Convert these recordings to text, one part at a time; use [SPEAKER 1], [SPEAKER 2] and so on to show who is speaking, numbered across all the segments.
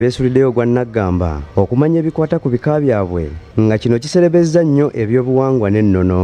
[SPEAKER 1] Beesuliddeyo ogwa nnaggamba okumanya ebikwata ku bika byabwe nga kino kiserebezza nnyo ebyobuwangwa n'ennono.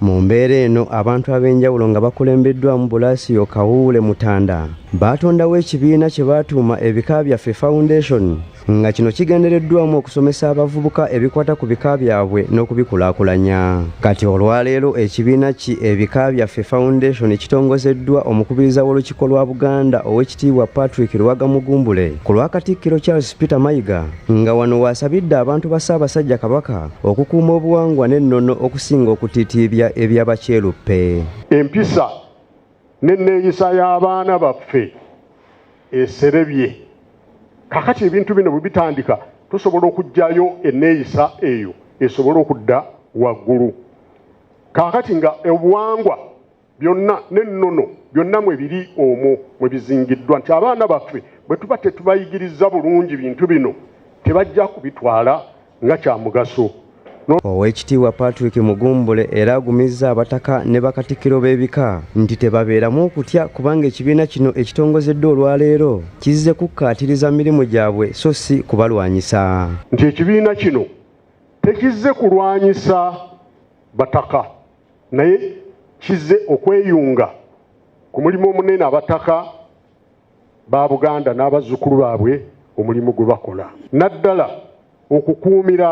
[SPEAKER 1] Mu mbeera eno abantu ab'enjawulo nga bakulembeddwamu Bulasiyo Kawuule Mutanda baatondawo ekibiina kye baatuuma Ebika Byaffe Foundation nga kino kigendereddwamu okusomesa abavubuka ebikwata ku bika byabwe n'okubikulaakulanya. Kati olwaleero ekibiina ki Ebika Byaffe Foundation kitongozeddwa omukubiriza w'Olukiiko lwa Buganda Owekitiibwa Patrick Luwaga Mugumbule ku lwa Katikkiro Charles Peter Mayiga nga wano w'asabidde abantu ba Ssaabasajja Kabaka okukuuma obuwangwa n'ennono okusinga okutiitiibya ebya bakyeruppe.
[SPEAKER 2] Empisa n'enneeyisa y'abaana baffe eserebye. Kaakati ebintu bino bwe bitandika tusobola okuggyayo enneeyisa eyo esobole okudda waggulu. Kaakati nga obuwangwa byonna n'ennono byonna mwe biri omwo mwe bizingiddwa nti abaana baffe bwe tuba tetubayigirizza bulungi bintu bino tebajja kubitwala nga kya mugaso.
[SPEAKER 1] Oweekitiibwa Patrick Mugumbule era agumizza abataka ne bakatikkiro b'ebika nti tebabeeramu okutya kubanga ekibiina kino ekitongozeddwa olwaleero kizze kukkaatiriza mirimu gyabwe so si kubalwanyisa.
[SPEAKER 2] Nti ekibiina kino tekizze kulwanyisa bataka naye kizze okweyunga ku mulimu omunene abataka ba Buganda n'abazzukulu baabwe omulimu gwe bakola naddala okukuumira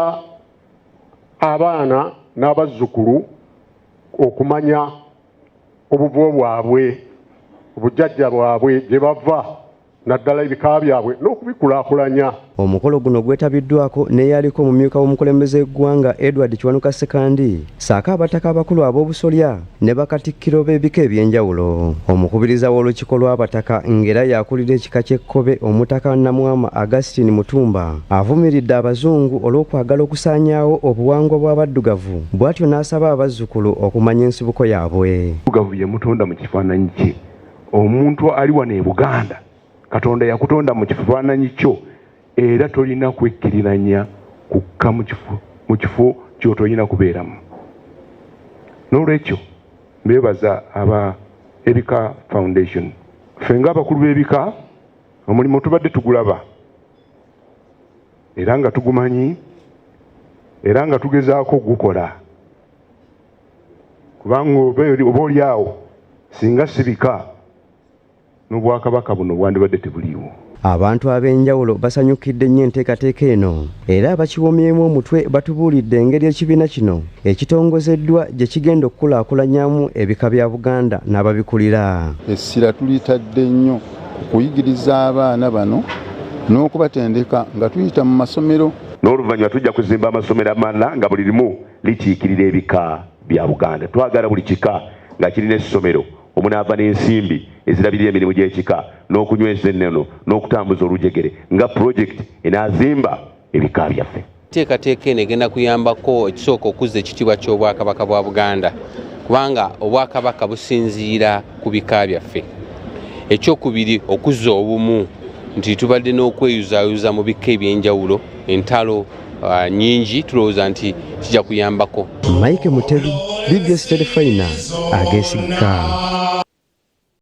[SPEAKER 2] abaana n'abazzukulu okumanya obuvo bwabwe, obujjajja bwabwe gye bava naddala ebika byabwe n'okubikulaakulanya.
[SPEAKER 1] Omukolo guno gwetabiddwako n'eyaliko omumyuka w'omukulembeze w'eggwanga Edward Kiwanuka Ssekandi ssaako abataka abakulu ab'obusolya ne bakatikkiro b'ebika eby'enjawulo. Omukubiriza w'olukiiko lw'abataka ng'era y'akulira ekika ky'Ekkobe Omutaka Namwama Augustine Mutumba avumiridde Abazungu olw'okwagala okusaanyaawo obuwangwa bw'Abaddugavu bw'atyo n'asaba abazzukulu okumanya ensibuko yaabwe.
[SPEAKER 3] Omuddugavu yamutonda mu kifaananyi kye. Omuntu ali wano e Buganda, Katonda yakutonda mu kifaananyi kyo era tolina kwekkiriranya kukka mu kifo ky'otolina kubeeramu. N'olwekyo mbeebaza aba Ebika Foundation. Ffe ng'abakulu b'ebika omulimu tubadde tugulaba era nga tugumanyi era nga tugezaako okugukola kubanga oba oli awo singa si bika n'Obwakabaka buno bwandibadde tebuliiwo.
[SPEAKER 1] Abantu ab'enjawulo basanyukidde nnyo enteekateeka eno era abakiwomyemu omutwe batubuulidde engeri ekibiina kino ekitongozeddwa gye kigenda okukulaakulanyamu ebika bya Buganda n'ababikulira.
[SPEAKER 4] Essira tulitadde nnyo ku kuyigiriza abaana bano n'okubatendeka nga tuyita mu masomero.
[SPEAKER 3] N'oluvannyuma tujja kuzimba amasomero amalala nga buli limu likiikirira ebika bya Buganda. Twagala buli kika nga kirina essomero omunaava n'ensimbi ezirabirira emirimu gy'ekika n'okunyweza ennono n'okutambuza olujegere nga pulojekiti enaazimba ebika byaffe.
[SPEAKER 5] Enteekateeka eno egenda kuyambako ekisooka okuzza ekitiibwa ky'Obwakabaka bwa Buganda kubanga Obwakabaka businziira ku bika byaffe. Ekyokubiri okuzza obumu nti tubadde n'okweyuzaayuza mu bika eby'enjawulo entalo ah, nyingi tulowooza nti kijja kuyambako.
[SPEAKER 1] Mike Mutebi, BBS Terefayina, ageesigika.